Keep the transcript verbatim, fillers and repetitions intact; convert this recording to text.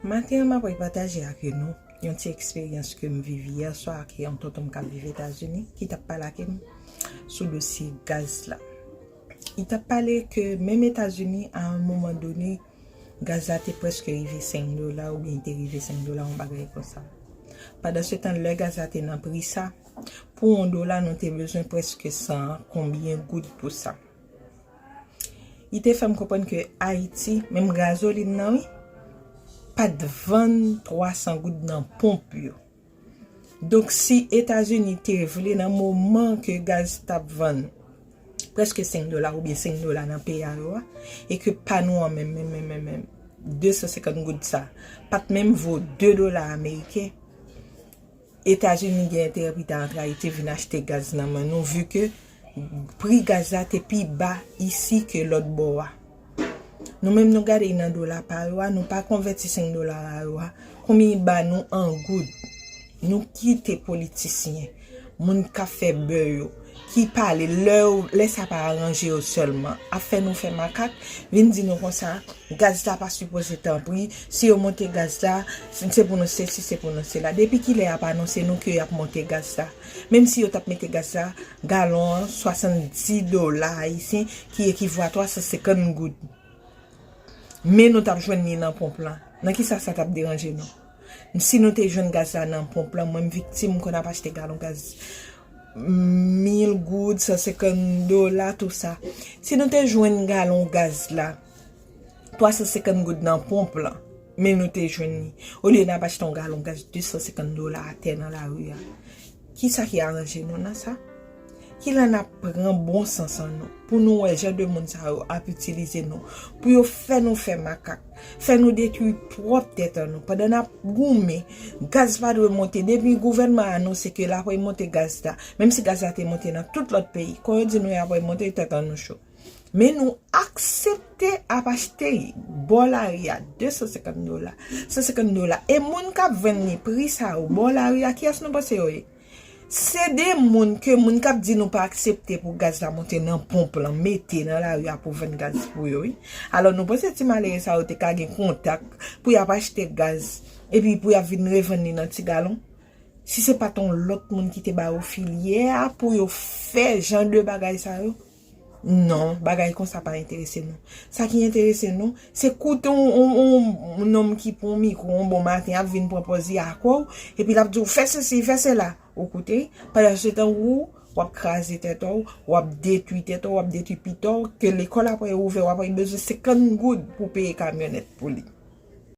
Maten an, m ap pataje ak nou yon ti eksperyans ke m viv yè swa ak yon tonton m k ap viv Etazini, ki t ap pale ak m sou dosye gaz la. Li t ap pale ke menm Etazini, a yon moman done, gaz la te prèske rive senk dola, oubyen li te rive senk dola, yon bagay konsa. Pandan se tan, lè gaz la te nan pri sa, pou yon dola, nou te bezwen prèske san konbyen goud pou sa. Li te fè m konprann ke Ayiti, menm gazolin nan, wi, pa t vann twa san goud nan ponp yo. Donk, si Etazini te vle, nan moman ke gaz t ap vann prèske senk dola oubyen senk dola nan peyi a yo a, e ke pa nou an menm, menm, menm, menm, menm, de san senkant goud sa, pa t menm vo de dola ameriken, Etazini gen enterè pou ta antre Ayiti vin achte gaz nan men nou, vi ke pri gaz la te pi ba isi ke lòt bò a. Nou menm nou gade nan dola pa yo a, nou pa konvèti senk dola a yo a, konbyen ba nou an goud. Nou kite politisyen, moun k ap fè bè yo, ki pale lè, lè sa pa aranje yo sèlman, ap fè nou fè makak, vin di nou konsa, gaz la pa sipoze tanpri, si yo monte gaz la, se pou nou sesi, se pou nou sela. Depi kilè y ap anonse nou ke y ap monte gaz la? Menm si yo t ap mete gaz la, galon an, swasanndis dola ayisyen, ki ekivwa twa san senkant goud. Men nou t ap jwenn li nan ponp lan. Nan kisa sa t ap deranje nou? Si nou te jwenn gaz la nan ponp lan, mwen m viktim, m konn ap achte galon gaz mil goud, san senkant dola, tou sa. Si nou te jwenn galon gaz la, twa san senkant goud nan ponp lan, men nou te jwenn li. Olye n ap achte yon galon gaz de san senkant dola atè nan lari a. Kisa ki aranje nou nan sa? Kilè n ap pran bon sans an nou, pou nou wè jan de moun sa yo ap itilize nou, pou yo fè nou fè makak, fè nou detwi pwòp tèt an nou, pandan n ap goumen, gaz pa dwe monte, depi gouvènman anonse ke l ap monte gaz la, menm si gaz la te monte nan tout lòt peyi, kon yo di nou y ap monte, tèt an nou cho. Men nou aksepte ap achte bò lari a de san senkant dola, san senkant dola. E moun k ap vann li pri sa yo bò lari a, kiyès nou panse yo ye? Se de moun ke moun k ap di nou pa aksepte pou gaz la monte nan ponp lan, mete nan lari a pou vann gaz pou yo, wi. Alò, nou panse ti malere sa yo te ka gen kontak pou y ap achte gaz, epi pou y ap vin revann li nan ti galon? Si se pa t yon lòt moun ki te ba yo filyè a pou yo fè jan de bagay sa yo, non, bagay konsa pa enterese nou. Sa ki enterese nou, se koute yon, yon, yon, yon nonm ki pran yon mikwo yon bon maten, ap vin pran pòz li ak ou, epi l ap di w, "Fè sesi, fè sela." Ou koute, pandan se tan ou, w ap kraze tèt ou, w ap detwi tèt ou, w ap detwi pito w, ke lekòl apre ouvè, w ap bezwen senkant goud pou peye kamyonèt pou li.